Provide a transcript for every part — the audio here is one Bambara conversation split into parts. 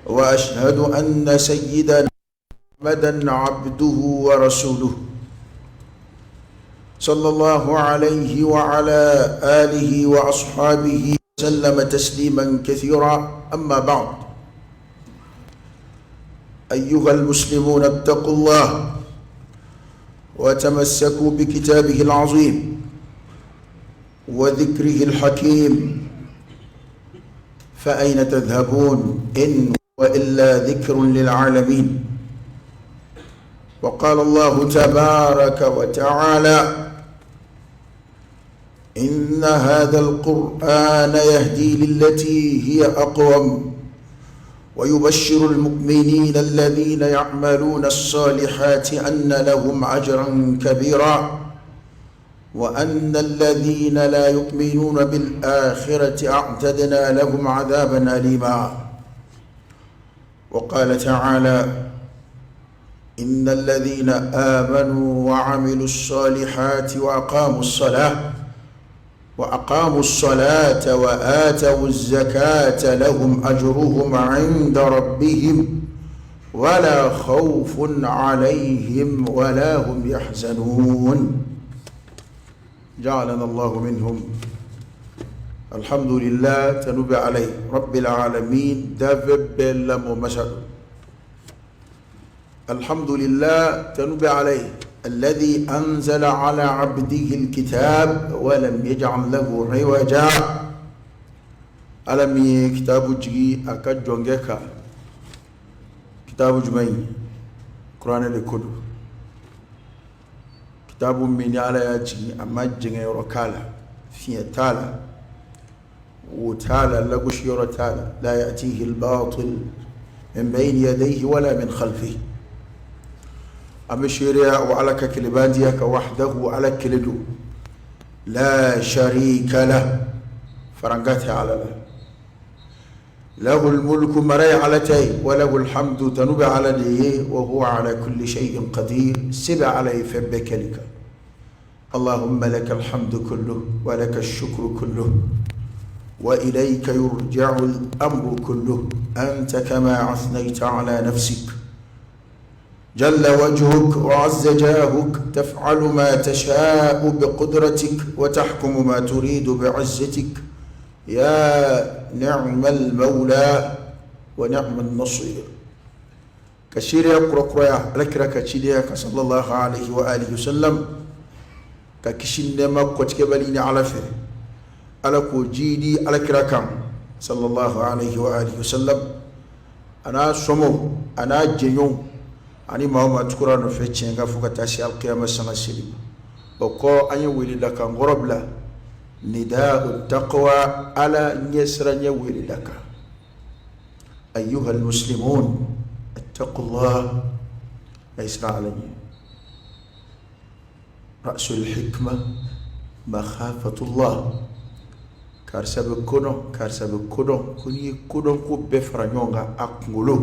وأشهد أن سيدنا محمدا عبده ورسوله صلى الله عليه وعلى آله وأصحابه وسلم تسليما كثيرا. أما بعد، أيها المسلمون، اتقوا الله وتمسكوا بكتابه العظيم وذكره الحكيم، فأين تذهبون إن هو إلا ذكر للعالمين؟ وقال الله تبارك وتعالى: إن هذا القرآن يهدي للتي هي أقوم ويبشر المؤمنين الذين يعملون الصالحات أن لهم أجرا كبيرا وأن الذين لا يؤمنون بالآخرة أعتدنا لهم عذابا أليما. وقال تعالى: إن الذين آمنوا وعملوا الصالحات وأقاموا الصلاة وآتوا الزكاة لهم أجرهم عند ربهم ولا خوف عليهم ولا هم يحزنون. جعلنا الله منهم. الحمد لله، tanu bɛ Ala ye، رب العالمين، danfɛn bɛɛ lamɔ masa. الحمد لله، tanu bɛ Ala ye، الذي أنزل على عبده الكتاب ولم يجعل له عوجا. Ala min ye kitabu jigi a ka jɔnkɛ kan. Kitabu jumɛn ye? Kuranɛ de ko don. Kitabu min ni Ala y'a jigin, a ma jɛngɛ yɔrɔ k'a la, fiɲɛ t'a la, wo t'a la, lagosi yɔrɔ t'a la. لا يأتيه الباطل من بين يديه ولا من خلفه. An bɛ seereya o Ala ka kelebandiya ka، وحده، Ala kelen don، لا شريك له، faranka tɛ Ala la. له الملك، mara ye Ala ta ye، وله الحمد، tanu bɛ Ala de ye، وهو على كل شيء قدير، se bɛ Ala ye fɛn bɛɛ kɛli kan. اللهم لك الحمد كله ولك الشكر كله وإليك يرجع الأمر كله، أنت كما أثنيت على نفسك، جل وجهك وعز جاهك، تفعل ما تشاء بقدرتك وتحكم ما تريد بعزتك، يا نعم المولى ونعم النصير. Ka seereya kurakuraya Ala kira ka cidenya kan، صلى الله عليه وآله وسلم، ka kisi nɛɛma kɔtigɛbali ni Ala fɛ, Ala k'o jiidi Ala kira kan، صلى الله عليه وآله وسلم، a n'a sɔmɔw, a n'a jɛɲɔgɔnw, ani maa o maa tugura nɔfɛ tiɲɛ kan fo ka taa se alkiyama sanga seli ma. O kɔ, an ye weleda kan kɔrɔ bila، نداء التقوى، Ala ɲɛsiranɲɛ weleda kan. أيها المسلمون، اتقوا الله، a ye siran Ala ɲɛ. رأس الحكمة مخافة الله. Karisa bɛ kodɔn, karisa bɛ kodɔn, ko n'i ye kodɔn ko bɛɛ fara ɲɔgɔn kan, a kunkolo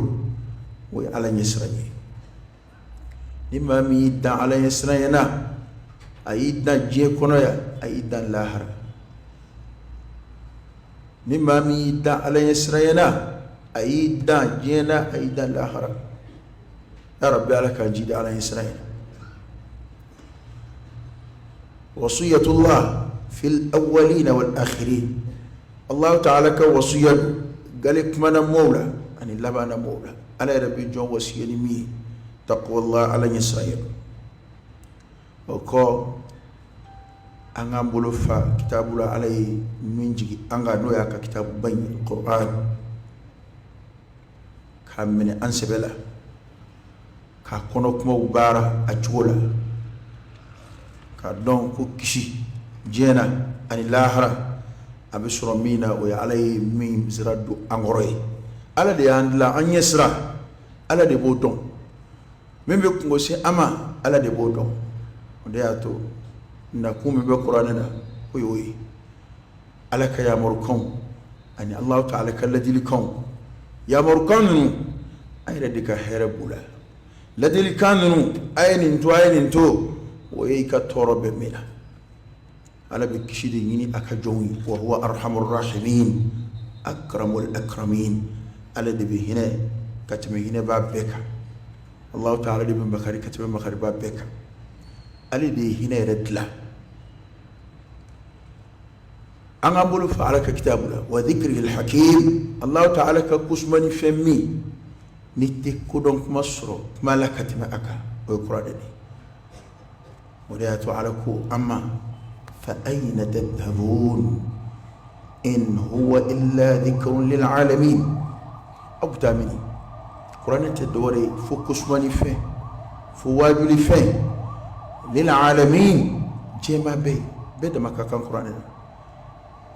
o ye Ala ɲɛsiran ye. Ni maa min y'i dan Ala ɲɛsiran na, a y'i dan diɲɛ kɔnɔ yan, a y'i dan lahara. Ni maa min y'i dan Ala ɲɛsiran na, a y'i dan diɲɛ na, a y'i dan lahara. Ya Rabbi, Ala k'an jidi Ala ɲɛsiran na. وصية الله في الأولين والآخرين. الله تعالى ka wasiya don gale kumana mɔɔw la ani labanna mɔɔw la. Ala yɛrɛ bɛ jɔn wasiya ni min ye؟ تقوى الله، Ala ɲɛsiran. O kɔ, an k'an bolo fa kitabu la Ala ye min jigin an kan, n'o y'a ka kitabuba in ye, Qur'an, k'a minɛ an sɛbɛ la, k'a kɔnɔ kumaw baara a cogo la, k'a dɔn ko kisi diɲɛ na ani lahara a bɛ sɔrɔ min na, o ye Ala ye min sira don an kɔrɔ ye. Ala de y'an dilan, an ɲɛ sira Ala de b'o dɔn. Min bɛ kungo se an ma, Ala de b'o dɔn. O de y'a to nakun min bɛ kuranɛ na, o y'o ye. Ala ka yamarukanw ani Alahu taala ka ladilikanw, yamarukan ninnu, an yɛrɛ de ka hɛrɛ b'u la. Ladilikan ninnu, a ye nin to, a ye nin to, o ye i ka tɔɔrɔ bɛ min na. Ala bɛ kisi de ɲini a ka jɔnw ye. وهو أرحم الراحمين أكرم الأكرمين. Ala de bɛ hinɛ ka tɛmɛ hinɛbaa bɛɛ kan. Allahu ta'ala de bɛ makari ka tɛmɛ makaribaa bɛɛ kan. Ale de ye hinɛ yɛrɛ dilan. An k'an bolo fa Ala ka kitabu la, wa dhikril hakim, Allahu ta'ala ka kosuma ni fɛn min n'i tɛ kodɔn kuma sɔrɔ kuma la ka tɛmɛ a kan, o ye kuranɛ de ye. O de y'a to Ala ko an ma fa ayna tadhhabun in huwa illa dhikrun lil alamin. Aw bɛ taa mini? Kuranɛ tɛ dɔwɛrɛ ye fo kosumani fɛn, fo waajuli fɛn, lil alamin, diɲɛmaa bɛɛ bɛɛ dama ka kan kuranɛ na.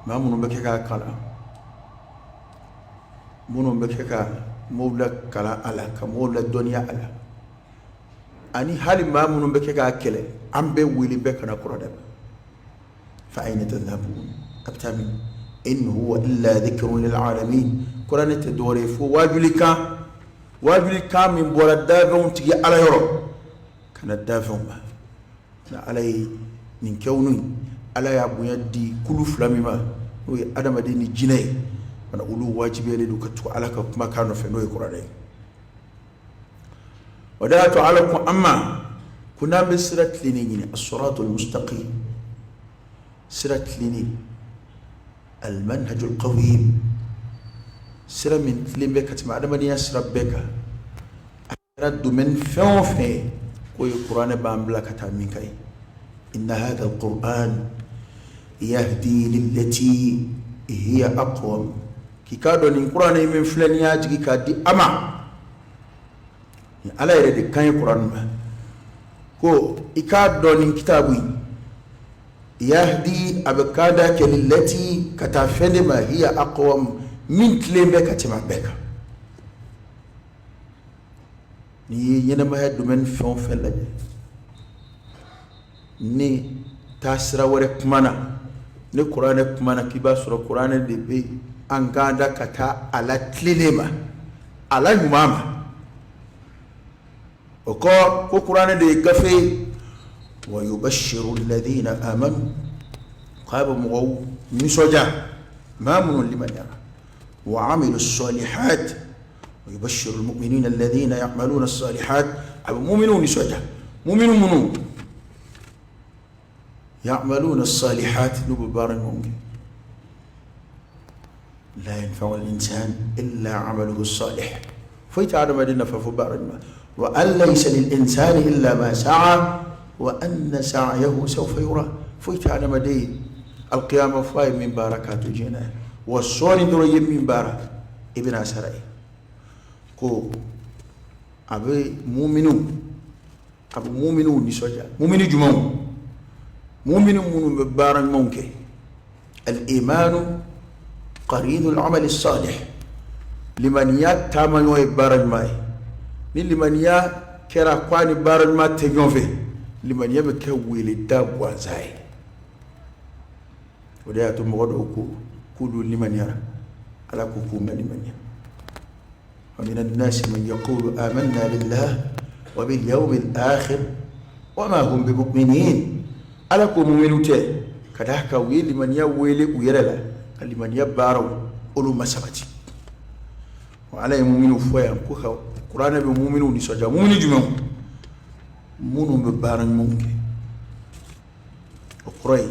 Maa minnu bɛ kɛ k'a kalan, minnu bɛ kɛ ka mɔgɔw lakalan a la, ka mɔgɔw ladɔnniya a la, ani hali maa minnu bɛ kɛ k'a kɛlɛ, an bɛɛ wele bɛɛ ka na kuranɛ ma. Fa ayna tadhhabun, a bɛ taa min? In huwa illa dhikrun lil alamin, kuranɛ tɛ dɔwɛrɛ ye fo waajulikan, waajulikan min bɔra dafɛnw tigi Ala yɔrɔ ka na dafɛnw ma. Nka Ala ye nin kɛwunu in, Ala y'a bonya di kulu fila min ma, n'o ye adamaden ni jinɛ ye, olu wajibiyalen don ka tugu Ala ka kumakan nɔfɛ, n'o ye kuranɛ ye. O de y'a to Ala ko an ma ko n'an bɛ sira tilennen ɲini, as-siratul mustaqim, sira tilennen, al-manhajul qawim, sira min tilen bɛ ka tɛmɛ adamadenya sira bɛɛ kan, a kɛra domaine fɛn o fɛn ye, k'o ye kuranɛ b'an bila ka taa min kan ye. Inna hadha al-Qur'an yahdi lillati hiya aqwam. K'i k'a dɔn nin kuranɛ min filɛ nin y'a jigin k'a di a ma, ni Ala yɛrɛ de kan ye kuranɛ ma, ko i k'a dɔn nin kitabu in, yahdi, a bɛ kanda kɛ, lillati, ka taa fɛn de ma, hiya aqwam, min tilen bɛ ka tɛmɛ a bɛɛ kan. N'i ye ɲɛnamaya domaine fɛn o fɛn lajɛ, ni taasira wɛrɛ kumana, ni kuranɛ kumana, k'i b'a sɔrɔ kuranɛ de bɛ an kanda ka taa a la tilennen ma, a la ɲuman ma. O kɔ, ko kuranɛ de ye gafe ye, wa yubashiru alladhina amanu, k'a bɛ mɔgɔw nisɔndiya, maa minnu limaniyara, wa amilu salihat, wa yubashiru almu'minina alladhina ya'maluna salihat, a bɛ muminuw nisɔndiya, muminu minnu ya'maluna salihat, n'u bɛ baara ɲumanw kɛ. La yanfa'u al-insan illa 'amaluhu salih, foyi tɛ adamaden nafa fo baara ɲuman. Wa an laysa lil insani illa ma sa'a wa anna sa'yahu sawfa yura, foyi tɛ adamaden alqiyama fo a ye min baara k'a to diɲɛ na, wa sɔɔni dɔrɔn i ye min baara, i bɛna a sara ye. Ko a bɛ muminuw nisɔndiya. Mumini jumɛnw? Mumini minnu bɛ baara ɲumanw kɛ. Al-imanu qarinul amali salih, limaniya taamaɲɔgɔn ye baara ɲuman ye. Ni limaniya kɛra ko a ni baara ɲuman tɛ ɲɔgɔn fɛ, limaniya bɛ kɛ weleda gansan ye. O de y'a to mɔgɔ dɔw ko k'olu limaniyara, Ala ko k'u ma limaniya. Wa mina nasi man yaqulu amanna billahi wa bil yawmil akhir wa ma hum bimuminin. Ala ko muminu tɛ, ka d'a kan u ye limaniya wele u yɛrɛ la, ka limaniya baaraw olu ma sabati. Wa Ala ye muminu fɔ yan ko ka kuranɛ bɛ muminu nisɔndiya. Mumini jumɛnw? Minnu bɛ baara ɲumanw kɛ. O kɔrɔ ye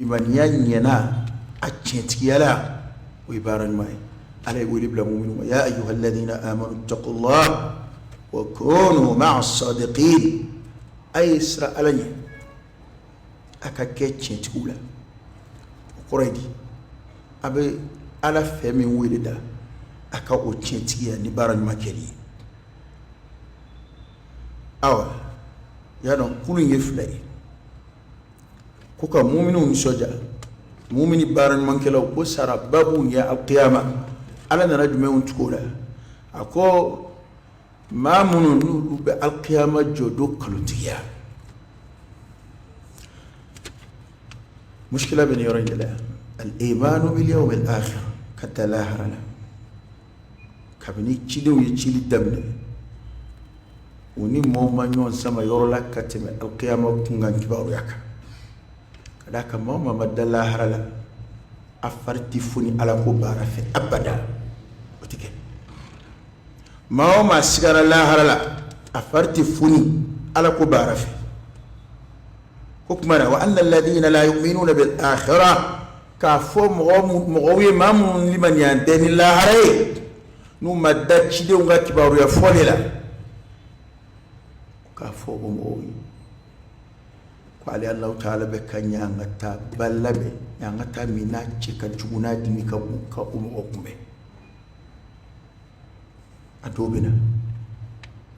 limaniya ɲɛna a tiɲɛtigiya la, o ye baara ɲuman ye. Ala ye wele bila muminu ma, ya ayyuha alladhina amanu ittaqullah wa kunu ma'a sadiqin, a ye siran Ala ɲɛ, a ka kɛ tiɲɛtigiw la. O kɔrɔ ye di? A bɛ Ala fɛ min wele da, a ka o tiɲɛtigiya ni baara ɲuman kɛli ye. Awa, y'a dɔn kulu in ye fila ye, ko ka muminuw nisɔndiya, mumini baara ɲumankɛlaw, ko saraba b'u ɲɛ alkiyama. Ala nana jumɛnw tugu o la? A ko maa minnu n'olu bɛ alkiyama jɔ don nkalontigiya. Muskila bɛ nin yɔrɔ in de la, al-imanu bil yawmil akhir, ka da lahara la. Kabini cidenw ye cili daminɛ, u ni mɔgɔw ma ɲɔgɔn sama yɔrɔ la ka tɛmɛ alkiyama kunkan kibaruya kan. Ka d'a kan maa o maa ma da lahara la, a fari tɛ foni Ala ko baara fɛ abada, o tɛ. Maa o maa sigara lahara la, a fari tɛ foni ala ko baara fɛ. O tuma na, wa anna alladhina la yu'minuna bil akhirah, k'a fɔ mɔgɔw ye, maa minnu limaniya tɛ ni lahara ye, n'u ma da cidenw ka kibaruya fɔ de la, k'a fɔ o mɔgɔw ye ko ale Alahu taala bɛ ka ɲangata ba labɛn, ɲangata min n'a cɛ ka jugu, n'a dimi ka bon, ka o mɔgɔ kunbɛn. A dɔw bɛ na,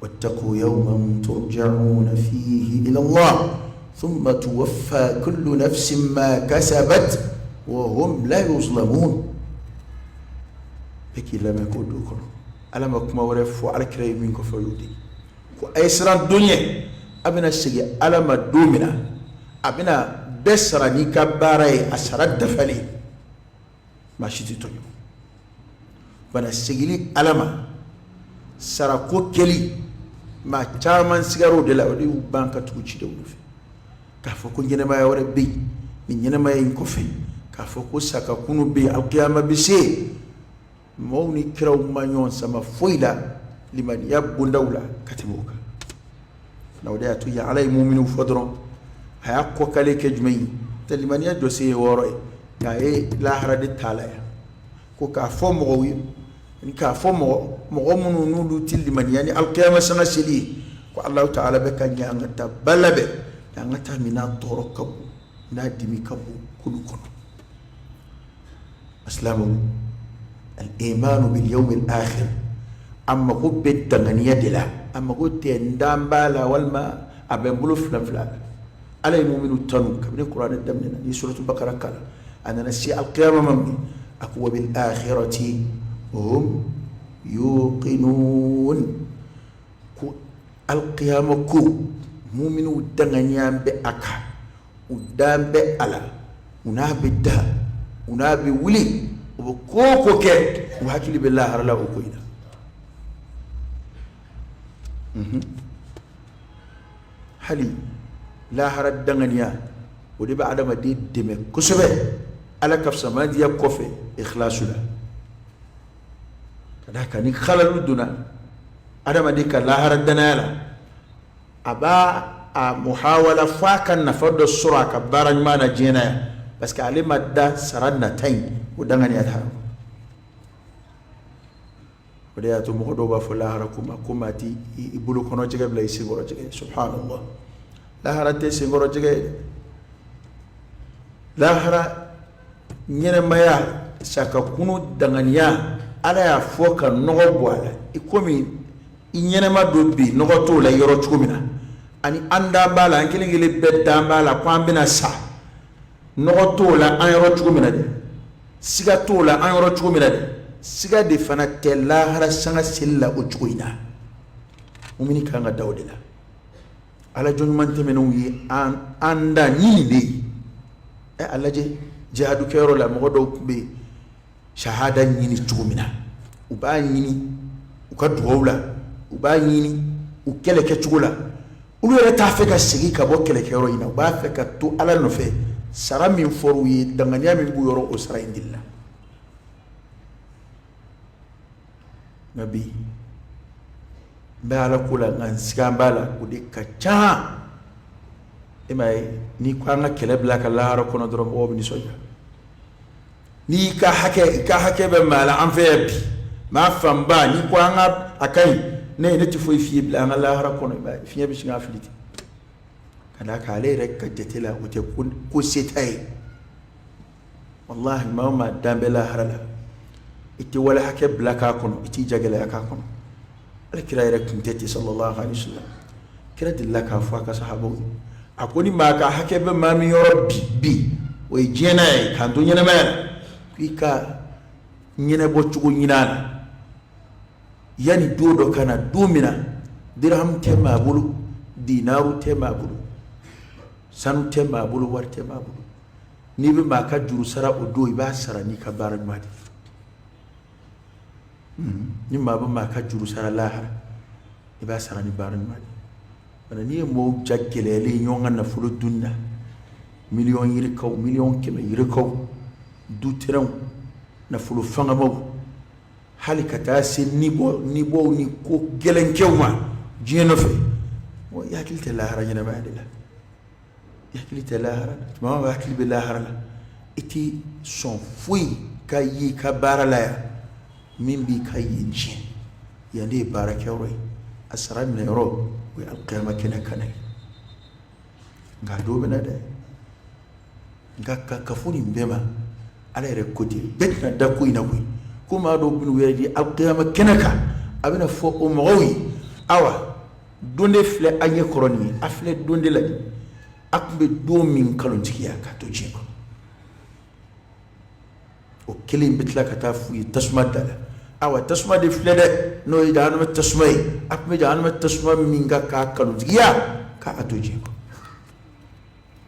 wattaqu yawman turja'una fihi ila Allah thumma tuwaffa kullu nafsin ma kasabat wa hum la yuzlamun. Bɛɛ k'i lamɛn k'o don kɔnɔ. Ala ma kuma wɛrɛ fɔ, ala kira ye min kɔfɛ, o y'o de ye ko a ye siran don ɲɛ, a bɛna segin ala ma don min na, a bɛna bɛɛ sara n'i ka baara ye, a sara dafalen, maa si tɛ tɔɲɔ. Bana seginni ala ma, sarako kɛli, maa caman sigar'o de la, o de y'u ban ka tugu cidenw nɔfɛ, k'a fɔ ko ɲɛnamaya wɛrɛ bɛ yen ni ɲɛnamaya in kɔfɛ, k'a fɔ ko sa ka kunun bɛ yen, alkiyama bɛ se. Mɔgɔw ni kiraw ma ɲɔgɔn sama foyi la limaniya bondaw la ka tɛmɛ o kan. Na o de y'a to yan ala ye muminiw fɔ dɔrɔn, a y'a kɔkale kɛ jumɛn ye? Tɛ limaniya jɔsen ye wɔɔrɔ ye, nka a ye lahara de t'a la yan, ko k'a fɔ mɔgɔw ye, ani k'a fɔ mɔgɔ minnu n'olu tɛ limaniya ni alkiyama sanga seli ye, ko Alahu taala bɛ ka ɲangata ba labɛn, ɲangata min n'a tɔɔrɔ ka bon, n'a dimi ka bon, k'olu kɔnɔ. Silamɛw, al-imanu bil yawmil akhir, a mago bɛ danganiya de la, a mago tɛ n dan b'a la walima a bɛ n bolo fila fila la. Ala ye muminu tanu kabini kuranɛ daminɛna, ni suratu bakara kalan, a nana se alkiyama ma min, a ko wa bil akhirati hum yuqinun, ko alkiyama ko muminu danganiya bɛ a kan, u dan bɛ a la, u n'a bɛ da, u n'a bɛ wuli, u bɛ ko o ko kɛ, u hakili bɛ lahara la o ko in na. Hali lahara danganiya, o de bɛ adamaden dɛmɛ kosɛbɛ ala ka fisamandiya kɔfɛ ikhlasu la, ka d'a kan ni xalalu donna adamaden ka lahara danaya la, a b'a a muhawala fo a ka nafa dɔ sɔrɔ a ka baara ɲuman na diɲɛ na yan, parce que ale ma da sara nata in, o danganiya t'a la. O de y'a to mɔgɔ dɔw b'a fɔ lahara ko ma ko maa t'i i bolo kɔnɔ jɛgɛ bila i senkɔrɔ jɛgɛ. Subhanallah, lahara tɛ senkɔrɔ jɛgɛ ye. Lahara ɲɛnɛmaya, sa ka kunu danganiya, ala y'a fɔ ka nɔgɔ bɔ a la, i komi i ɲɛnɛma don bi, nɔgɔ t'o la yɔrɔ cogo min na, ani an dan b'a la, an kelen kelen bɛɛ dan b'a la ko an bɛna sa, nɔgɔ t'o la an yɔrɔ cogo min na dɛ, siga t'o la an yɔrɔ cogo min na dɛ, siga de fana tɛ lahara sanga seli la o cogo in na. Mumini kan ka da o de la. Ala jɔn ɲuman tɛmɛnenw ye an da ni nin de ye. Ɛ, a lajɛ jihadu kɛyɔrɔ la, mɔgɔ dɔw tun bɛ yen shahada ɲini cogo min na, u b'a ɲini u ka dugaw la, u b'a ɲini u kɛlɛ kɛcogo la. Olu yɛrɛ t'a fɛ ka segin ka bɔ kɛlɛkɛyɔrɔ in na, u b'a fɛ ka to ala nɔfɛ. Sara min fɔra u ye, danganiya min b'u yɔrɔ, o sara in dili la. Nka bi, n bɛ ala ko la, nka n siga b'a la, o de ka ca. E m'a ye, n'i ko an ka kɛlɛ bila ka lahara kɔnɔ dɔrɔn, mɔgɔw bɛ nisɔndiya. N'i ka hakɛ, i ka hakɛ bɛ maa la an fɛ yan bi, maa fanba, n'i ko an ka a ka ɲi, ne tɛ foyi f'i ye bila an ka lahara kɔnɔ, i b'a ye fiɲɛ bɛ sin k'a fili ten, ka d'a kan ale yɛrɛ ka jate la, o tɛ ko seta ye. Walahi, maa o maa dan bɛ lahara la, i tɛ wale hakɛ bila k'a kɔnɔ, i t'i ja gɛlɛya k'a kɔnɔ. Ala kira yɛrɛ tun tɛ ten, sallallahu alaihi wasallam. Kira delila k'a fɔ a ka sahabaw ye, a ko ni maa ka hakɛ bɛ maa min yɔrɔ bi bi, o ye diɲɛ na ye, k'an to ɲɛnamaya la, k'i ka ɲɛnabɔ cogo ɲini a la yanni don dɔ ka na, don min na dirham tɛ maa bolo, dinaru tɛ maa bolo, sanu tɛ maa bolo, wari tɛ maa bolo. N'i bɛ maa ka juru sara o don, i b'a sara n'i ka baara ɲuman de ye. Ni maa bɛ maa ka juru sara lahara, i b'a sara ni baara ɲuman de ye. Bari n'i ye mɔgɔw ja gɛlɛyalen ɲɔgɔn ka nafolo dun na, miliyɔn yirikaw, miliyɔn kɛmɛ yirikaw, du terɛnw, nafolo fangamaw, Hali ka taa se nibɔw ni ko gɛlɛnkɛw ma diɲɛ nɔfɛ. I hakili tɛ lahara ɲɛnamaya de la, i hakili tɛ lahara. Tuma bɛɛ hakili bɛ lahara la. I tɛ sɔn foyi ka ye i ka baara la yan min b'i ka yen tiɲɛ. Yan de ye baarakɛyɔrɔ ye, a sara minɛyɔrɔ o ye alikiyama kɛnɛ kan ye. Nka don bɛ na dɛ. Nka ka kafo nin bɛɛ ma, Ala yɛrɛ ko ten, bɛɛ tɛna da ko in na koyi. Ko maa dɔw bɛn'u yɛrɛ di alikiyama kɛnɛ kan, a bɛna fɔ o mɔgɔw ye, awa don de filɛ an ɲɛ kɔrɔ nin ye, a filɛ don de la nin, a tun bɛ don min nkalontigiya k'a to diɲɛ kɔnɔ. O kelen bɛ tila ka taa f'u ye tasuma da la, awa tasuma de filɛ dɛ, n'o ye jahanama tasuma ye, a tun bɛ jahanama tasuma min kan k'a nkalontigiya k'a to diɲɛ kɔnɔ.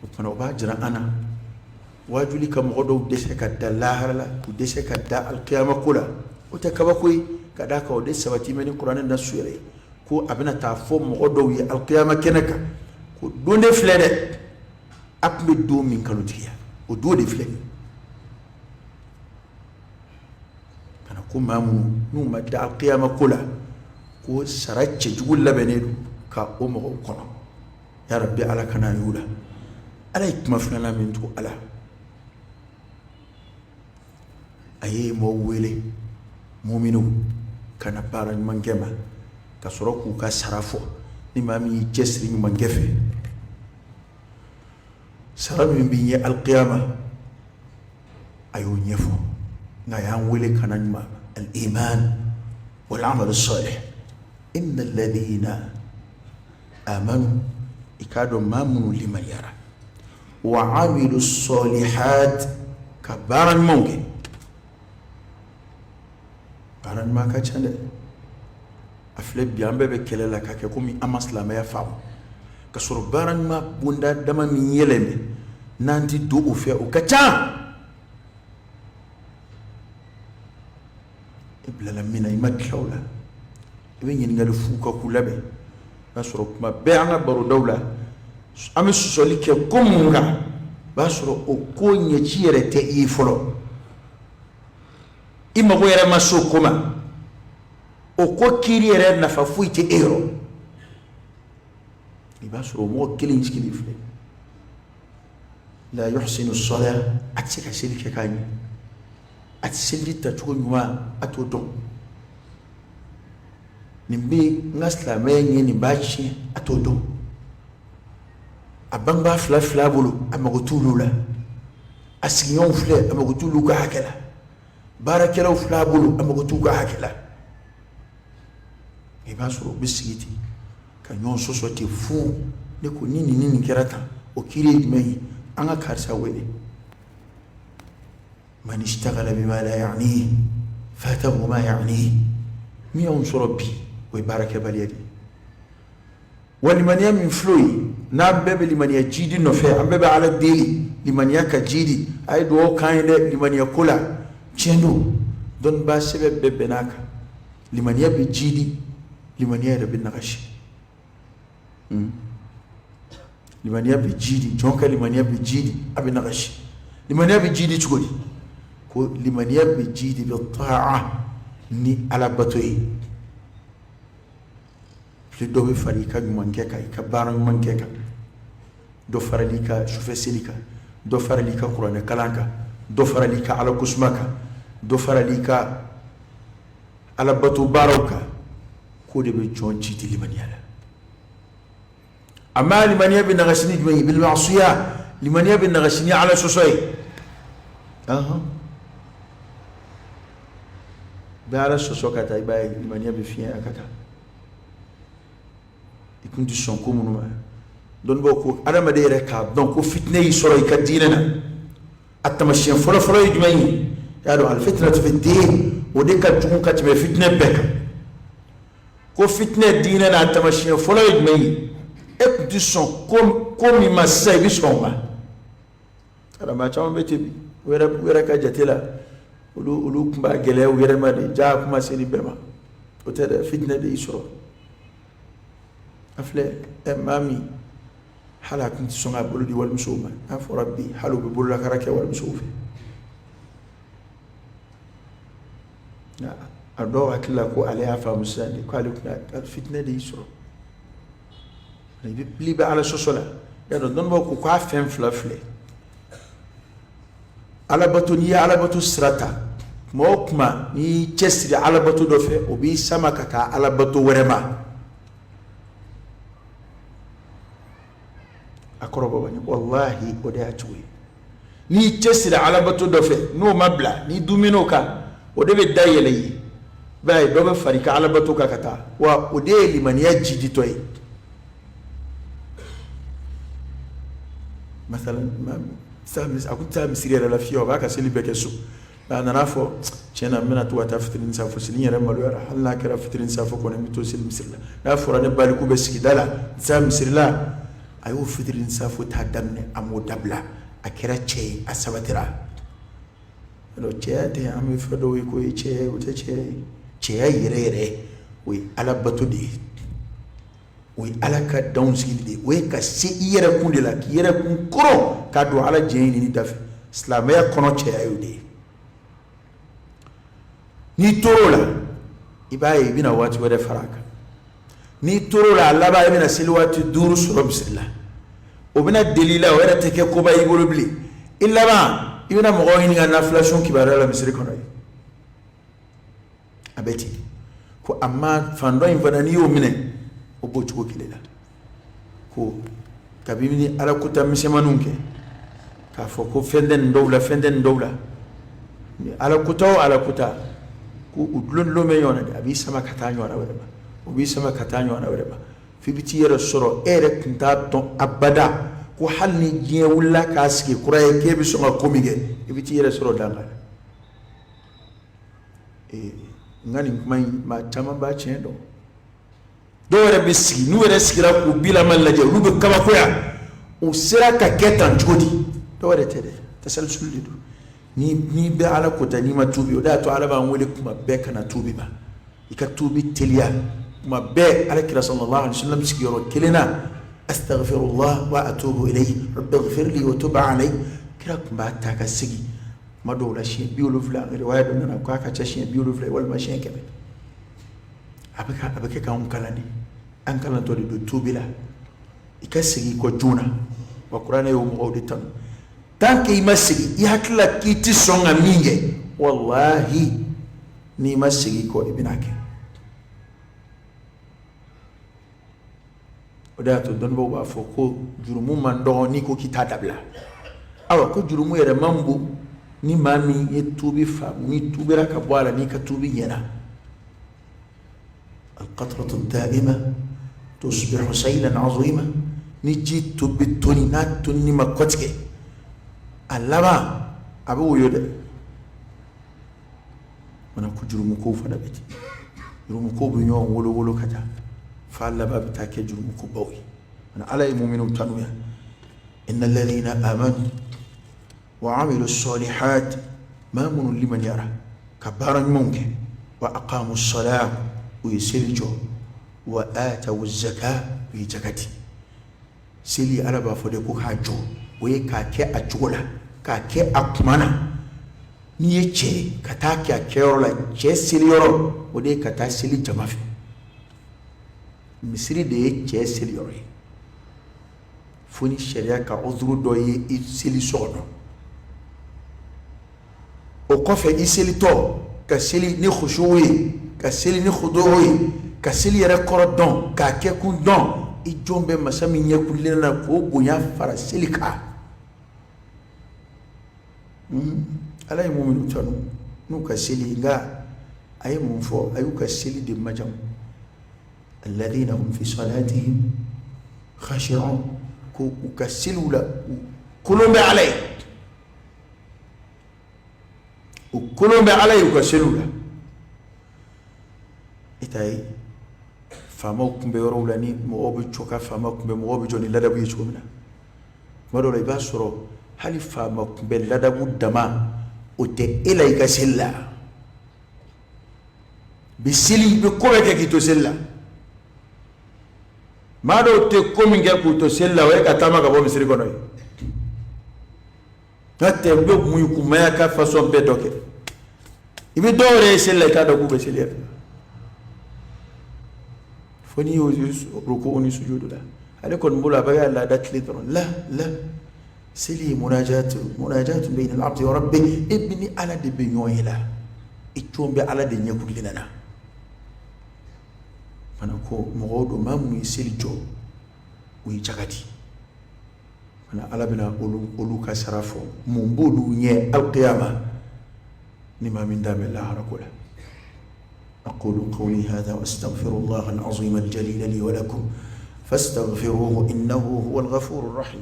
O tuma o b'a jira an na waajuli ka mɔgɔ dɔw dɛsɛ ka da lahara la, k'u dɛsɛ ka da alikiyama ko la, o tɛ kabako ye, ka d'a kan o de sabati bɛ ni kuranɛ nasu yɛrɛ ye, ko a bɛna taa fɔ mɔgɔ dɔw ye alikiyama kɛnɛ kan ko don de filɛ dɛ, a tun bɛ don min nkalontigiya, o don de filɛ. Ka na ko maa minnu n'u ma da alikiyama ko la, ko sara cɛjugu labɛnnen don ka o mɔgɔw kɔnɔ. Ya rabbi, Ala kana y'u la. Ala ye kuma filanan min tugu, Ala a ye mɔgɔw wele, muminu, ka na baara ɲumankɛ ma, ka sɔrɔ k'u ka sara fɔ. Ni maa min y'i cɛsiri ɲumankɛ fɛ, sara min b'i ɲɛ alikiyama, a y'o ɲɛfɔ. Nka a y'an wele ka na ɲuman, al-iman wal amal salih. Inna alladhina amanu, i k'a dɔn maa minnu limaniyara, wa amilu salihat, ka baara ɲumanw kɛ. Baara ɲuman ka ca dɛ. A filɛ bi, an bɛɛ bɛ kɛlɛ la k'a kɛ komi an ma silamɛya faamu, ka sɔrɔ baara ɲuman bonda dama min yɛlɛn bɛ n'an tɛ don o fɛ, o ka ca. I bilala min na, i ma tila o la, i bɛ ɲininkali fu ka k'u labɛn. O b'a sɔrɔ kuma bɛɛ an ka barodaw la, an bɛ sɔsɔli kɛ ko minnu kan, o b'a sɔrɔ o ko ɲɛci yɛrɛ tɛ i ye fɔlɔ, i mago yɛrɛ ma s'o ko ma, o ko kiiri yɛrɛ nafa foyi tɛ e yɔrɔ. I b'a sɔrɔ o mɔgɔ kelen sigilen filɛ, la yuhsinu sala, a tɛ se ka seli kɛ k'a ɲɛ, a tɛ seliji tacogo ɲuman, a t'o dɔn. Nin bɛ n ka silamɛya ɲɛ, nin b'a tiɲɛ, a t'o dɔn. A bangebaa fila filɛ a bolo, a mago t'olu la. A sigiɲɔgɔnw filɛ, a mago t'olu ka hakɛ la. Baarakɛlaw filɛ a bolo, a mago t'u ka hakɛ la. I b'a sɔrɔ u bɛ sigi ten ka ɲɔgɔn sɔsɔ ten fu. Ne ko ni nin ni nin kɛra tan, o kiiri ye jumɛn ye? An ka karisa wele. Man ishtaghala bima la ya'nihi fatahu ma ya'nihi. Min y'anw sɔrɔ bi, o ye baarakɛbaliya de ye. Wa limaniya min filɛ ye, n'an bɛɛ bɛ limaniya jidi nɔfɛ, an bɛɛ bɛ Ala deli limaniya ka jidi, a ye dugawu k'an ye dɛ limaniya ko la. Tiɲɛ don, dɔnnibaa sɛbɛ bɛɛ bɛnn'a kan, limaniya bɛ jidi, limaniya yɛrɛ bɛ nagasi. Limaniya bɛ jidi, jɔn ka limaniya bɛ jidi, a bɛ nagasi. Limaniya bɛ jidi cogo di? Ko limaniya bɛ jidi bi ta'a, ni Ala bato ye. Ni dɔ bɛ fara i ka ɲumankɛ kan, i ka baara ɲumankɛ kan, dɔ farali ka sufɛ seli kan, dɔ farali ka kuranɛ kalan kan, dɔ farali ka Ala kosuma kan, dɔ farali ka Ala bato baaraw kan, k'o de bɛ jɔn jidi limaniya la. Amma limaniya bɛ nagasi ni jumɛn ye? Bil ma'siya, limaniya bɛ nagasi ni Ala sɔsɔ ye. Bɛ Ala sɔsɔ ka taa, i b'a ye limaniya bɛ fiɲɛ ka taa. I tun tɛ sɔn ko minnu ma, dɔnnibaw ko adamaden yɛrɛ k'a dɔn ko fitinɛ y'i sɔrɔ i ka diinɛ na, a taamasiyɛn fɔlɔfɔlɔ ye jumɛn ye? I y'a dɔn, al fitnatu fi din, o de ka jugu ka tɛmɛ fitinɛ bɛɛ kan. Ko fitinɛ diinɛ na, a taamasiyɛn fɔlɔ ye jumɛn ye? E tun tɛ sɔn ko min ma, sisan i bɛ sɔn o ma. Adama caman bɛ ten bi, u yɛrɛ ka jate la, olu tun b'a gɛlɛya u yɛrɛ ma de, ja kuma se nin bɛɛ ma. O tɛ dɛ, fitinɛ de y'i sɔrɔ. A filɛ ɛ, maa min hali a tun tɛ sɔn k'a bolo di walimusow ma, n'a fɔra bi hali u bɛ bololakara kɛ walimusow fɛ. A dɔw hakili la ko ale y'a faamu sisan de, ko ale tun fitinɛ de y'i sɔrɔ. I bɛ Ala sɔsɔ la. Y'a dɔn, dɔnnibaaw ko k'a fɛn fila filɛ. Alabato, n'i ye alabato sira ta, tuma o tuma n'i y'i cɛsiri alabato dɔ fɛ, o b'i sama ka taa alabato wɛrɛ ma. A kɔrɔ bɔ bani, walahi, o de y'a cogo ye. N'i y'i cɛsiri alabato dɔ fɛ, n'o ma bila, n'i dumin'o kan, o de bɛ da yɛlɛ i ye. B'a ye, dɔ bɛ fara i ka alabato kan ka taa, wa o de ye limaniya jiditɔ ye. Masalan, a kun tɛ taa misiri yɛrɛ la fiyewu, a b'a ka seli bɛɛ kɛ so. A nana fɔ, tiɲɛ na, n bɛna to ka taa fitiri ni safo seli, n yɛrɛ maloyara. Hali n'a kɛra fitiri ni safo kɔni, n bɛ to seli misiri la. N'a fɔra ne baliku bɛ sigida la, n tɛ taa misiri la. A y'o fitiri ni safo ta daminɛ, a m'o dabila. A kɛra cɛ ye, a sabatira. Cɛya tɛ, an bɛ fɛn dɔw ye k'o ye cɛya ye, o tɛ cɛya ye. Cɛya yɛrɛ yɛrɛ, o ye Ala bato de ye, o ye Ala ka danw sigili de ye, o ye ka se i yɛrɛ kun de la, k'i yɛrɛ kun kɔrɔ k'a don Ala diɲɛ ɲini da fɛ. Silamɛya kɔnɔ, cɛya y'o de ye. N'i tor'o la, i b'a ye i bɛna waati wɛrɛ fara a kan. N'i tor'o la, a laban i bɛna seli waati 5 sɔrɔ misiri la. O bɛna deli i la, o yɛrɛ tɛ kɛ koba y'i bolo bilen. I laban i bɛna mɔgɔw ɲininka nafila sun kibaruya la misiri kɔnɔ yen. A bɛ ten ko a ma fan dɔ in fana, n'i y'o minɛ, o b'o cogo kelen la. Ko kabini Ala kota misɛnmaninw kɛ, k'a fɔ ko fɛn tɛ nin dɔw la, fɛn tɛ nin dɔw la, Ala kota o Ala kota, ko u dulon dulon bɛ ɲɔgɔn na dɛ. A b'i sama ka taa ɲɔgɔn wɛrɛ ma, o b'i sama ka taa ɲɔgɔn wɛrɛ ma, f'i bɛ t'i yɛrɛ sɔrɔ, e yɛrɛ tun t'a dɔn abada ko hali ni diɲɛ wulila k'a sigi kura ye, k'e bɛ sɔn ka ko min kɛ, i bɛ t'i yɛrɛ sɔrɔ danga la. N ka nin kuma in, maa caman b'a tiɲɛ dɔn. Dɔw yɛrɛ bɛ sigi, n'u yɛrɛ sigira k'u bilama lajɛ, olu bɛ kabakoya, u sera ka kɛ tan cogo di? Dɔw yɛrɛ tɛ dɛ, tasalusulu de don. N'i bɛ Ala kota, n'i ma tuubi, o de y'a to Ala b'an wele kuma bɛɛ ka na tuubi ma. I ka tuubi teliya kuma bɛɛ. Ala kira sallallahu alaihi wasallam sigiyɔrɔ kelen na, astaghfirullah wa atubu ilayhi, rabbi ighfirli wa tub alayhi. Kira tun b'a ta ka segin kuma dɔw la siɲɛ 70. Riwaya dɔ nana k'a ka ca siɲɛ 70 walima siɲɛ 100. A bɛ kɛ k'anw kalan de, an kalantɔ de don tuubi la. I ka segin i kɔ joona, wa kuranɛ y'o mɔgɔw de tanu. Tant que i ma segin, i hakili la k'i tɛ sɔn ka min kɛ, walahi, n'i ma segin i kɔ, i bɛna kɛ. O de y'a to dɔnnibaw b'a fɔ ko jurumu man dɔgɔ n'i ko k'i t'a dabila. Awa, ko jurumu yɛrɛ man bon ni maa min ye tuubi faamu, n'i tuubira ka bɔ a la, n'i ka tuubi ɲɛna. Alqatratu da'ima tusbihu saylan azima. Ni ji to bɛ toni, n'a tonni ma kɔtigɛ, a laban a bɛ woyo dɛ. Mana ko jurumu kow fana bɛ ten, jurumu kow bɛ ɲɔgɔn wolo wolo ka taa f'a laban bɛ taa kɛ jurumu kobaw ye. Mana Ala ye muminuw tanu yan: inna alladhina amanu wa amilu salihat, maa minnu limaniyara ka baara ɲumanw kɛ, wa aqamu salat, u ye seli jɔ, wa atawu zaka, u ye jaka di. Seli, Ala b'a fɔ de ko k'a jɔ, o ye k'a kɛ a cogo la, k'a kɛ a kuma na. N'i ye cɛ ye, ka taa kɛ a kɛyɔrɔ la. Cɛ seliyɔrɔ, o de ye ka taa seli jama fɛ. Misiri de ye cɛ seliyɔrɔ ye, fo ni sariya ka uzuru dɔ ye i seli so kɔnɔ. O kɔfɛ, i selitɔ ka seli ni khushu ye, ka seli ni khudu ye, ka seli yɛrɛ kɔrɔ dɔn, k'a kɛ kun dɔn, i jɔn bɛ masa min ɲɛkunlen na, k'o bonya fara seli kan. Ala ye muminu tanu n'u ka seli, nka a ye mun fɔ? A y'u ka seli de majamu: alladhina hum fi salatihim khashi'un. Ko u ka seliw la, u kolon bɛ Ala ye, u kolon bɛ Ala ye u ka seliw la. E t'a ye faamaw kunbɛ yɔrɔw la, ni mɔgɔw bɛ jɔ ka faama kunbɛ, mɔgɔw bɛ jɔ ni ladabu ye cogo min na? Tuma dɔw la, i b'a sɔrɔ hali faama kunbɛ ladabu dama, o tɛ e la i ka seli la. Bi seli, i bɛ ko bɛɛ kɛ k'i to seli la. Maa dɔw tɛ ko min kɛ k'u to seli la, o ye ka taama ka bɔ misiri kɔnɔ ye. N'o tɛ, u bɛ mun kumaya ka façon bɛɛ dɔ kɛ. I bɛ dɔw yɛrɛ ye seli la, i t'a dɔn k'u bɛ seli yɛrɛ, fo n'i y'o ruku ni sujudu la. Ale kɔni bolo, a bɛ ka laada tilen dɔrɔn. La la, seli ye munajatu, munajatu bayna al-abdi wa rabbi. E bi ni Ala de bɛ ɲɔgɔn ye la, i cogo bɛ Ala de ɲɛkurulen na fana. Ko mɔgɔw don, maa minnu ye seli jɔ, u ye jaga di fana. Ala bɛna olu ka sara fɔ. Mun b'olu ɲɛ alkiyama ni maa min da bɛ lahara ko la? أقول قولي هذا وأستغفر الله العظيم الجليل لي ولكم فاستغفروه إنه هو الغفور الرحيم.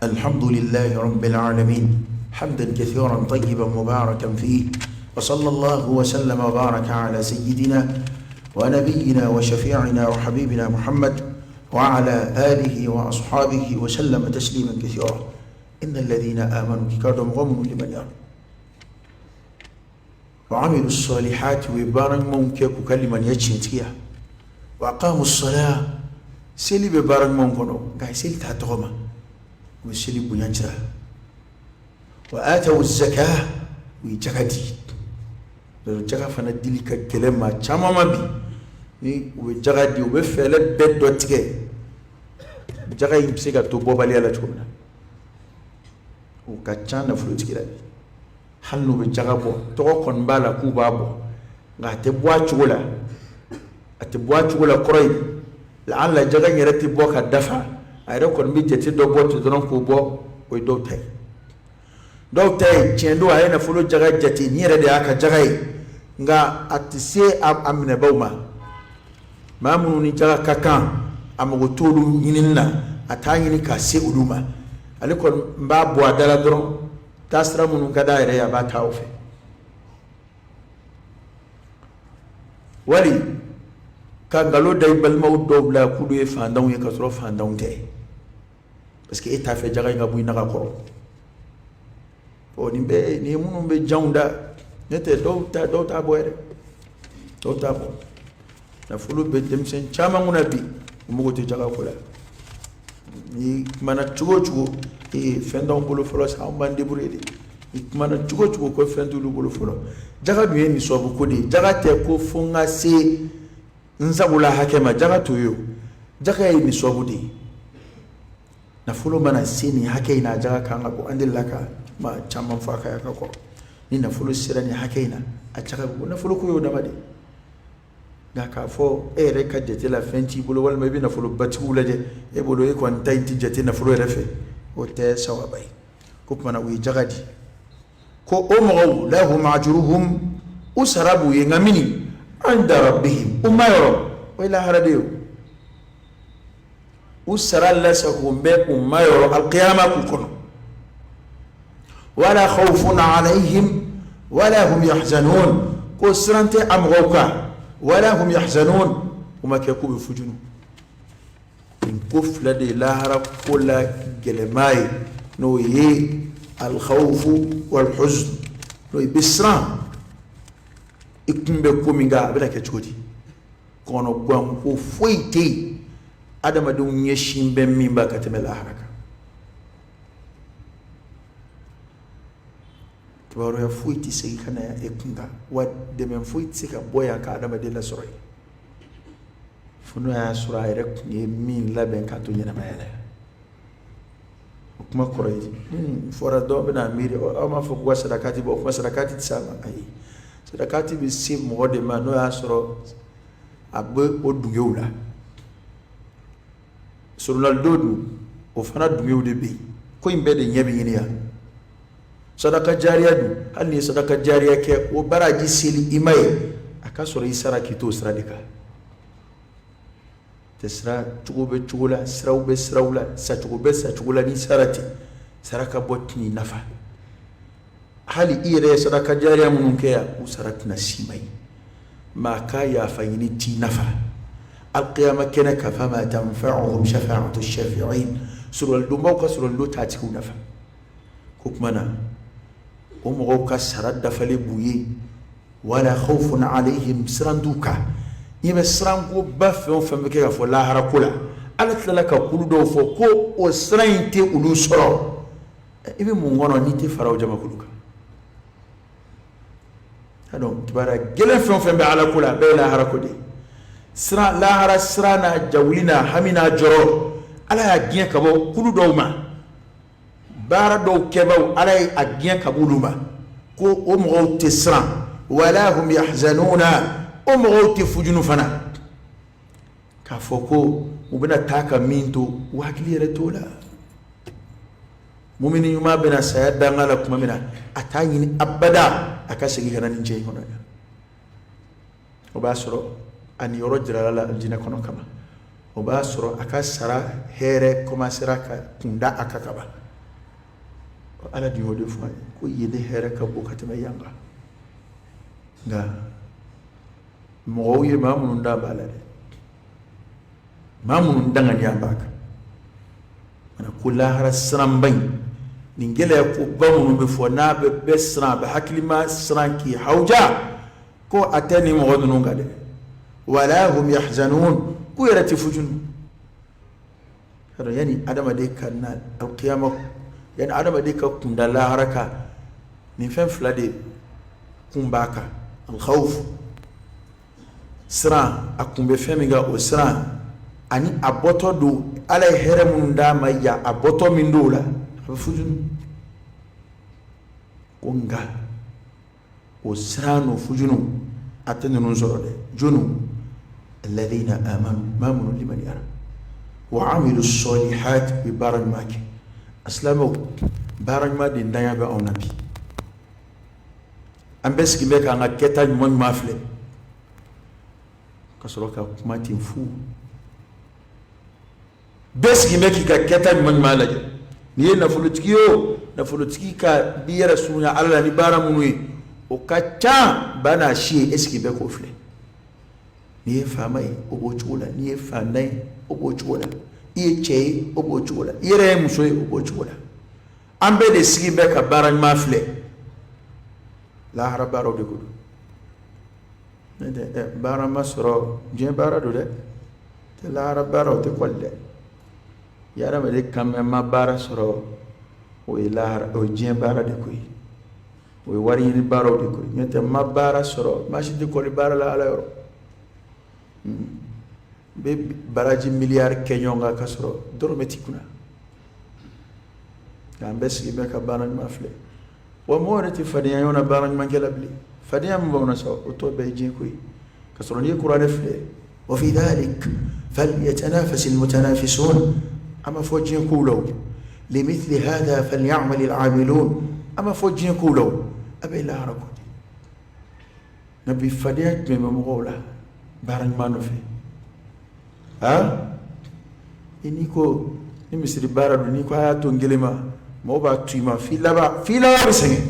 الحمد لله رب العالمين، حمدا كثيرا طيبا مباركا فيه، وصلى الله وسلم وبارك على سيدنا ونبينا وشفيعنا وحبيبنا محمد وعلى آله وأصحابه وسلم تسليما كثيرا. إن الذين آمنوا، كاردوم غمن لمن يرى، وعملوا الصالحات، وبارن ممكن كلمة يجنتيا، وأقاموا الصلاة، seli bɛ baara ɲuman kɔnɔ, nka seli t'a tɔgɔ ma, u bɛ seli bonya jira, wa atawu zaka, u ye jaga di. Jaga fana dili ka gɛlɛn maa caman ma bi. Ni u bɛ jaga di, u bɛ fɛɛrɛ bɛɛ dɔ tigɛ jaga in bɛ se ka to bɔbaliya la cogo min na. O ka ca nafolotigi la bi. Hali n'u bɛ jaga bɔ, tɔgɔ kɔni b'a la k'u b'a bɔ, nka a tɛ bɔ a cogo la. A tɛ bɔ a cogo la kɔrɔ ye, laala jaga in yɛrɛ tɛ bɔ ka dafa. A yɛrɛ kɔni bɛ jate dɔ bɔ ten dɔrɔn k'o bɔ. O ye dɔw ta ye. Dɔw ta ye, tiɲɛ don, a ye nafolo jaga jate, nin yɛrɛ de y'a ka jaga ye, nka a tɛ se a minɛbaw ma. Maa minnu ni jaga ka kan, a mago t'olu ɲinini na, a t'a ɲini k'a se olu ma. Ale kɔni b'a bɔ a da la dɔrɔn. Taasira minnu ka d'a yɛrɛ ye, a b'a taa o fɛ. Wali ka nkalon da i balimaw dɔw la k'olu ye fantanw ye, ka sɔrɔ fantanw tɛ, parce que e t'a fɛ jaga in ka bɔ i naga kɔrɔ. Ɔ, nin bɛɛ nin ye minnu bɛ janw da. Ne tɛ dɔw ta, dɔw t'a bɔ yɛrɛ, dɔw t'a bɔ. Nafolo bɛ denmisɛn caman kunna bi, u mago tɛ jaga ko la. Ni kumana cogo o cogo, ee, fɛn t'anw bolo fɔlɔ sa, anw b'an débrouiller de. Ni kumana cogo o cogo ko fɛn t'olu bolo fɔlɔ, jaga dun ye nisɔbu ko de ye. Jaga tɛ ko fo n ka se n sagola hakɛ ma. Jaga t'o ye o. Jaga ye nisɔbu de ye. Nafolo mana se nin hakɛ in na, a jaga kan ka bɔ. An delila ka kuma caman fɔ a kan yan ka kɔrɔ. Ni nafolo sera nin hakɛ in na, a jaga bɛ bɔ. Nafolo ko y'o dama de. Nka k'a fɔ e yɛrɛ ka jate la fɛn t'i bolo, walima i bɛ nafolobatigiw lajɛ, e bolo e kɔni ta in tɛ jate nafolo yɛrɛ fɛ, o tɛ sawaba ye. Ko tuma na, u ye jaga di. Ko o mɔgɔw, lahum ajruhum, u sara b'u ye, nka mini inda rabbihim, u ma yɔrɔ, o ye lahara de ye. U sara lasago bɛ u ma yɔrɔ alkiyama k'u kɔnɔ. Wala khawfun alayhim wala hum yahzanun. Ko siran tɛ a mɔgɔw kan, wala hum yahzanun, u ma kɛ k'u bɛ fujunu. Nin ko fila de ye lahara ko la gɛlɛma ye, n'o ye alkhawfu walhuzn, n'o ye bɛ siran i kun bɛ ko min kan, a bɛna kɛ cogo di. Kɔnɔganko foyi tɛ yen adamadenw ɲɛsin bɛ min ba ka tɛmɛ lahara kan. Kibaruya foyi tɛ segin ka na e kun kan, wa dɛmɛ foyi tɛ se ka bɔ yan ka adamaden lasɔrɔ yen, fo n'o y'a sɔrɔ a yɛrɛ tun ye min labɛn k'a to ɲɛnamaya la. O kuma kɔrɔ ye fɔra, dɔw bɛna miiri aw m'a fɔ k'u ka sarakati bɔ. O kuma, sarakati tɛ s'a ma. Ayi, sarakati bɛ se mɔgɔ de ma n'o y'a sɔrɔ a bɛ o dungew la. Soronalidon dun, o fana dungew de bɛ yen. Ko in bɛɛ de ɲɛ bɛ ɲini yan. Sadaka jariya dun, hali n'i ye sadaka jariya kɛ, o baraji seli i ma ye, a ka sɔrɔ i sara k'i t'o sira de kan. Tɛ sira cogo bɛ cogo la, siraw bɛ siraw la, sacogo bɛ sacogo la. N'i sara ten, saraka bɔ tɛn'i nafa. Hali i yɛrɛ ye sadaka jariya minnu kɛ yan, u sara tɛna s'i ma yen. Maa ka yafa ɲini t'i nafa alkiyama kɛnɛ kan. Fama tanfa'uhum shafa'atu shafi'in. Surɔlidonbaw ka surɔlidon t'a tigiw nafa. Ko tuma na, o mɔgɔw ka sara dafalen b'u ye. Wala khawfun alayhim, siran t'u kan. N'i bɛ sirankoba fɛn o fɛn bɛ kɛ ka fɔ lahara ko la, Ala tilala ka kulu dɔw fɔ ko o siran in tɛ olu sɔrɔ. I bɛ mun kɔnɔ n'i tɛ fara o jamakulu kan? Donc kibaruya gɛlɛn fɛn o fɛn bɛ Ala ko la, a bɛɛ ye lahara ko de ye. Siran, lahara siran n'a jawuli n'a hami n'a jɔrɔ, Ala y'a gɛn ka bɔ kulu dɔw ma. Baara dɔw kɛbaaw, Ala ye a gɛn ka bɔ olu ma ko o mɔgɔw tɛ siran. Wala hum yahzanuna, o mɔgɔw tɛ fujunu fana k'a fɔ ko u bɛna taa ka min to, u hakili yɛrɛ t'o la. Mumini ɲuman bɛna saya danga la tuma min na, a t'a ɲini abada a ka segin ka na nin diɲɛ in kɔnɔ yan. O b'a sɔrɔ a niyɔrɔ jirala la alijinɛ kɔnɔ kama, o b'a sɔrɔ a ka sara hɛrɛ commencera ka kunda a kan kaban. Ala dun y'o de fɔ an ye ko yen de hɛrɛ ka bon ka tɛmɛ yan kan. Nka mɔgɔw ye maa minnu da b'a la dɛ, maa minnu danganiya b'a kan mana ko lahara siranba in, nin gɛlɛya koba minnu bɛ fɔ n'a bɛ bɛɛ siran, a bɛ hakilima siran k'i hawuja, ko a tɛ nin mɔgɔ ninnu kan dɛ. Wala hum yahzanun, k'u yɛrɛ tɛ fujunu. Yanni adamaden ka na alkiyama, yanni adamaden ka kunda lahara kan, nin fɛn fila de kun b'a kan: alkhawf, siran, a kun bɛ fɛn min kan o siran, ani a bɔtɔ don Ala ye hɛrɛ minnu d'a ma yan, a bɔtɔ min don o la, a bɛ fujunu. Ko nka o siran n'o fujunu, a tɛ ninnu sɔrɔ dɛ. Jɔnnu? Alladhina amanu, maa minnu limaniyara, wa amilu salihat, u ye baara ɲuman kɛ. A silamɛw, baara ɲuman de ntanya bɛ anw na bi. An bɛɛ sigilen bɛ k'an ka kɛta ɲuman ɲuman filɛ ka sɔrɔ ka kuma ten fu. Bɛɛ sigilen bɛ k'i ka kɛta ɲuman ɲuman lajɛ. N'i ye nafolotigi ye o, nafolotigi ka b'i yɛrɛ surunya Ala la ni baara minnu ye, o ka ca ba n'a si ye, e sigilen bɛ k'o filɛ. N'i ye faama ye, o b'o cogo la. N'i ye faantan ye, o b'o cogo la. I ye cɛ ye, o b'o cogo la. I yɛrɛ ye muso ye, o b'o cogo la. An bɛɛ de sigilen bɛ ka baara ɲuman filɛ. Lahara baaraw de ko don. Baara ma sɔrɔ, diɲɛ baara don dɛ, tɛ lahara baara, o tɛ kɔli dɛ. I hadamaden kan mɛn ma baara sɔrɔ, o ye lahara, o ye diɲɛ baara de ko ye, o ye wari ɲini baaraw de ko ye. N'o tɛ ma baara sɔrɔ, maa si tɛ kɔli baara la Ala yɔrɔ. N bɛ baraji miliyari kɛ ɲɔgɔn kan ka sɔrɔ dɔrɔmɛ t'i kunna. Nka an bɛɛ sigilen bɛ ka baara ɲuman filɛ. Wa mɔgɔ yɛrɛ tɛ fadenya ɲɔgɔn na baara ɲumankɛ la bilen. Fadenya min b'anw na sa, o tɔ bɛɛ ye diɲɛ ko ye. Ka sɔrɔ n'i ye kuranɛ filɛ, wa fi dhalik falyatanafasi almutanafisun, a ma fɔ diɲɛ kow la o. Limithli hadha falyamal alamilun, a ma fɔ diɲɛ kow la o, a bɛ lahara ko de. Nka bi fadenya jumɛn bɛ mɔgɔw la baara ɲuman nɔfɛ? Aa, i n'i ko ni misiri baara don, n'i ko a y'a to n kelen ma, mɔgɔw b'a to i ma f'i laban, f'i laban bɛ sɛgɛn.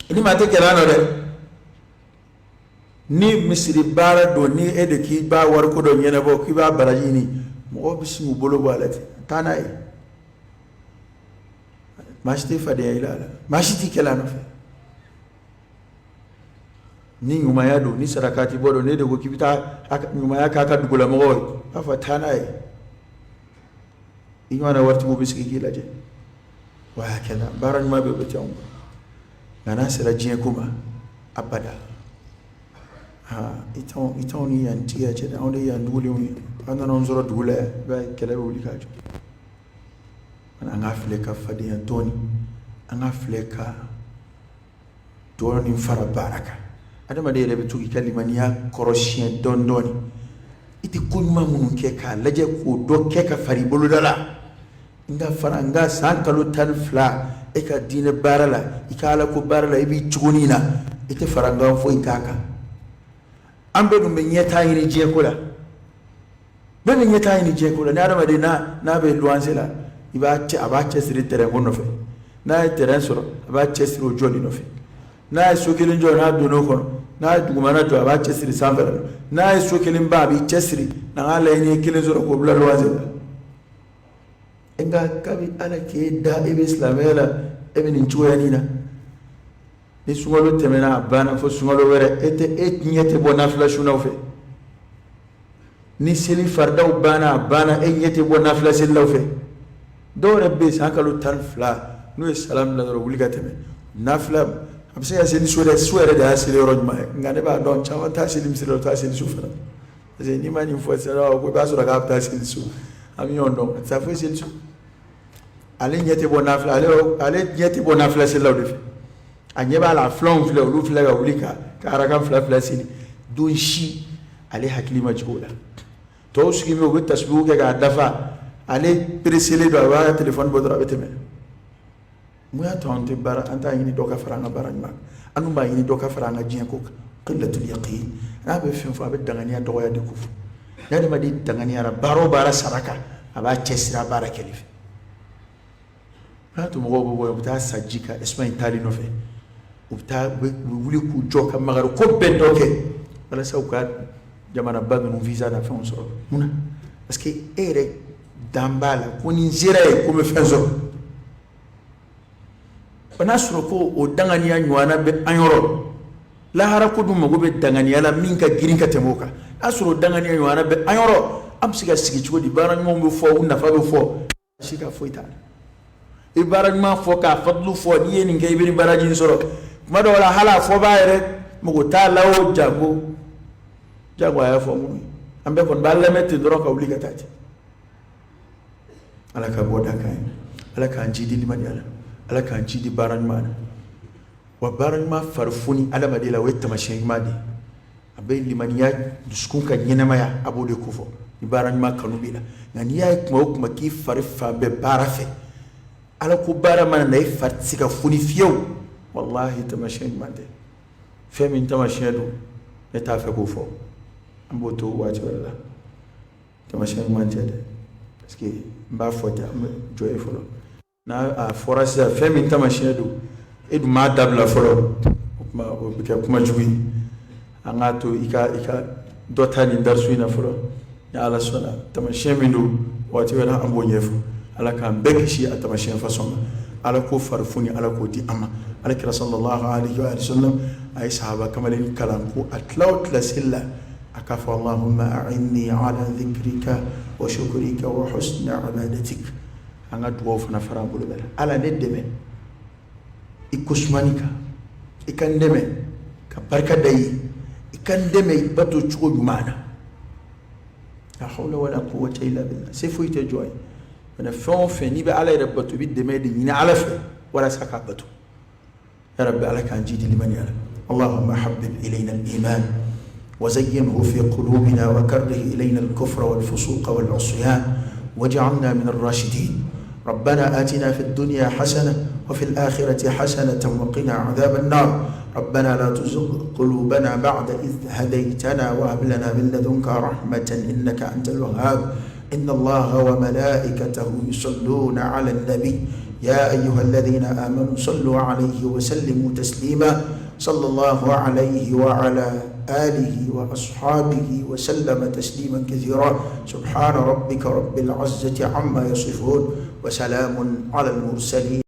I ni maa tɛ kɛlɛ nɔ dɛ. Ni misiri baara don, ni e de k'i b'a wariko dɔ ɲɛnabɔ, k'i b'a baraji ɲini, mɔgɔw bɛ sin k'u bolo bɔ a la ten, taa n'a ye. Maa si tɛ fadenya i la, maa si t'i kɛlɛ a nɔfɛ. Ni ɲumanya don, ni sarakati bɔ don, ne de ko k'i bɛ taa ɲumanya k'a ka dugulamɔgɔw ye, b'a fɔ taa n'a ye. I ɲɔgɔnna waritigiw bɛ sigi k'i lajɛ. Wa hakɛda baara ɲuman bɛ bɛ anw nka n'a sera diɲɛ ko ma, abada. I t'anw ni yan tigiya cɛ dɛ, anw de ye yan dugulenw ye. An nana anw sɔrɔ dugu la yan, i b'a ye kɛlɛ bɛ wuli k'a jɔ. An k'a filɛ ka fadenya dɔɔnin, an k'a filɛ ka dɔɔnin fara baara kan. Adamaden yɛrɛ bɛ to k'i ka limaniya kɔrɔsiyɛn dɔɔnin dɔɔnin. I tɛ ko ɲuman minnu kɛ, k'a lajɛ k'o dɔ kɛ ka fara i boloda la. N ka fara n ka san kalo 12 e ka diinɛ baara la, i ka ala ko baara la, i b'i cogonin na, i tɛ fara n kan foyi k'a kan. An bɛɛ dun bɛ ɲɛtaa ɲini diɲɛ ko la, bɛɛ bɛ ɲɛtaa ɲini diɲɛ ko la. Ni adamaden n'a bɛ luwanse la, i b'a cɛ, a b'a cɛsiri terrain ko nɔfɛ. N'a ye terrain sɔrɔ, a b'a cɛsiri o jɔli nɔfɛ. N'a ye so kelen jɔ, n'a donn'o kɔnɔ, n'a ye dugumana jɔ, a b'a cɛsiri sanfɛ la. N'a ye so kelen ban, a b'i cɛsiri na k'a lajɛ n'i ye kelen sɔrɔ k'o bila luwanse la. Nka kabi Ala k'e da, e bɛ silamɛya la, e bɛ nin cogoya nin na. Ni sunkalo tɛmɛna, a banna, fo sunkalo wɛrɛ, e tɛ, e ɲɛ tɛ bɔ nafila sunnaw fɛ. Ni seli faridaw banna, a banna, e ɲɛ tɛ bɔ nafila selilaw fɛ. Dɔw yɛrɛ bɛ yen, san kalo 12, n'u ye salam bila dɔrɔn, wuli ka tɛmɛ nafila. A bɛ se ka seli so dɛ, so yɛrɛ de y'a seli yɔrɔ ɲuman ye. Nka ne b'a dɔn, caman t'a seli misiri la, u t'a seli so fana, parce que n'i ma nin fɔ sisan, ko i b'a sɔrɔ k'a bɛ taa seli so. An bɛ ɲɔgɔn dɔn, a tɛ taa foyi seli so. Ale ɲɛ tɛ bɔ nafila, ale ɲɛ tɛ bɔ nafila selilaw de fɛ. A ɲɛ b'a la, a filanw filɛ, olu filɛ ka wuli ka arakan fila fila seli. Don si ale hakili ma jigin o la. Tɔw sigi bɛ, u bɛ tasubihu kɛ k'a dafa, ale pereselen don, a b'a ka telefɔni bɔ dɔrɔn, a bɛ tɛmɛ. Mun y'a to an tɛ baara, an t'a ɲini dɔ ka fara an ka baara ɲuman kan? An dun b'a ɲini dɔ ka fara an ka diɲɛ ko kan. Qillatul yaqin. N'a bɛ fɛn fɔ, a bɛ danganiya dɔgɔya de ko fɔ. Ni adamaden danganiyara baara o baara sara kan, a b'a cɛsiri a baara kɛli fɛ. O y'a to mɔgɔw bɛ bɔ yen, u bɛ taa sa ji kan Espagne taali nɔfɛ. U bɛ taa, u bɛ wuli k'u jɔ ka makari ko bɛɛ dɔ kɛ walasa u ka jamanaba ninnu visa na fɛnw sɔrɔ. Mun na? Parce que e yɛrɛ dan b'a la ko ni n sera yen, ko n bɛ fɛn sɔrɔ. O n'a sɔrɔ ko o danganiya ɲɔgɔnna bɛ an yɔrɔ, lahara ko dun mago bɛ danganiya la min ka girin ka tɛmɛ o kan. N'a sɔrɔ o danganiya ɲɔgɔnna bɛ an yɔrɔ, an bɛ se ka sigi cogo di? Baara ɲumanw bɛ fɔ, u nafa bɛ fɔ, si ka foyi t'a la. I baara ɲuman fɔ k'a fadulu fɔ, n'i ye nin kɛ, i bɛ nin baraji in sɔrɔ. Tuma dɔw la, hali a fɔbaa yɛrɛ mago t'a la. O jango jango a y'a fɔ minnu ye, an bɛɛ kɔni b'a lamɛn ten dɔrɔn ka wuli ka taa ten. Ala ka bɔ da kan ye, Ala k'an jidi limaniya la, Ala k'an jidi baara ɲuman na. Wa baara ɲuman fari foni adamaden la, o ye taamasiyɛn ɲuman de ye. A bɛ limaniya dusukun ka ɲɛnamaya, a b'o de kofɔ ni baara ɲuman kanu b'i la. Nka n'i y'a ye tuma o tuma k'i fari fan bɛɛ baara fɛ, Ala ko baara mana na, i fari tɛ se ka foni fiyewu, walahi taamasiyɛn ɲuman tɛ. Fɛn min taamasiyɛn don, ne t'a fɛ k'o fɔ, an b'o to waati wɛrɛ la. Taamasiyɛn ɲuman tɛ dɛ, parce que n b'a fɔ ten, an bɛ jɔ ye fɔlɔ. N'a a fɔra sisan fɛn min taamasiyɛn don, e dun m'a dabila fɔlɔ, o tuma o bɛ kɛ kuma jugu ye. An k'a to i ka dɔ ta nin darisu in na fɔlɔ. Ni Ala sɔnna, taamasiyɛn min don, waati wɛrɛ an b'o ɲɛfɔ. Ala k'an bɛɛ kisi a taamasiyɛn fasɔn ma. Ala ko farifoni, Ala k'o di an ma. Ala kira sallallahu alaihi wa sallam, a ye sahaba kamalen kalan ko a tila o tila seli la, a k'a fɔ: Allahumma a'inni ala dhikrika wa shukrika wa husni ibadatik. An ka dugawu fana fara an bolo bɛɛ la. Ala, ne dɛmɛ i kosumani kan, i ka n dɛmɛ ka barika da i ye, i ka n dɛmɛ i bato cogo ɲuman na. La hawla wala quwwata illa billah. Se foyi tɛ jɔn ye fana. Fɛn o fɛn n'i bɛ Ala yɛrɛ bato, i bɛ dɛmɛ de ɲini Ala fɛ walasa k'a bato. Ya rabbi, Ala k'an jidi limaniya la. Allahumma habbib ilayna al-iman وزينه في قلوبنا وكره إلينا الكفر والفسوق والعصيان واجعلنا من الراشدين. ربنا آتنا في الدنيا حسنة وفي الآخرة حسنة وقنا عذاب النار. ربنا لا تزغ قلوبنا بعد إذ هديتنا وهب لنا من لدنك رحمة إنك أنت الوهاب. إن الله وملائكته يصلون على النبي، يا أيها الذين آمنوا صلوا عليه وسلموا تسليما. صلى الله عليه وعلى آله وأصحابه وسلم تسليما كثيرا. سبحان ربك رب العزة عما يصفون وسلام على المرسلين.